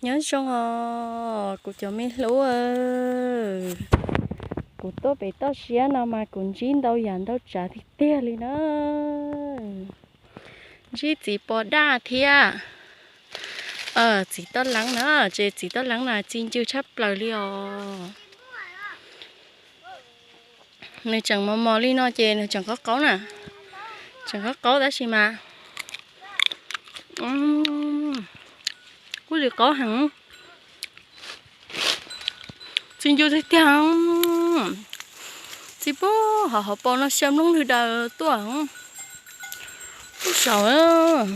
Nyob zoo os kuv cov me hlub, kuv tuaj pem toj siab no mas kuv ntsib ntau yam ntau tsav tiag tiag li na. Ntsib txiv pos daj thiab txiv toj leeb na, ces txiv toj leeb na txi ncw tshaj plaws li os. Nws tseem mos mos li no ces nws tseem qaub qaub na, tseem qaub qaub tab sis mas kuj li qaub heev. Txi ncw tiag tiag, txi pub hauv hauv paus no xyaw nplooj lwg daws tuaj. Ua saud,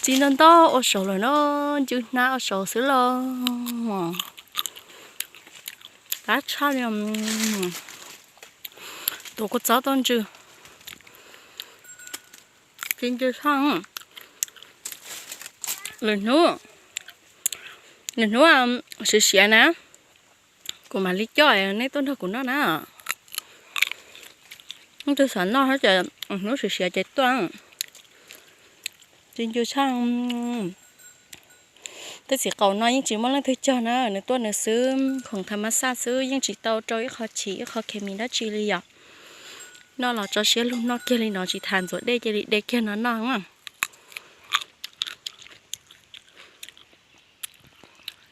txi ntau ntau ua saud lawm no, ncw hnab ua saud xwb los. Qab tshaj li, tuav kua txob tau ntsws. Txi ncw tshaj. Lwm hnub, lwm hnub siav siav na, kuv mam li coj nej tuaj nrog kuv noj na. Leej twg xav noj ces hnub siav siav ces tuaj. Txi ncw tshaj. Tej txiv qaub no yeej tsis muaj leej twg cog na, nws tuaj nws xwb, khoom tha mas xaj xwb, yeej tsis tau rau ib qho chim ib qho khes mis dab tsi li yom. Noj los tso siab lug noj kiag li no, tsis tas ntxuav dej cia li de kiag no noj.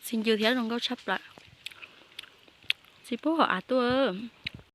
Txi ncw thiab zoo nkauj tshaj plaws. Txi pub hauv av tuaj.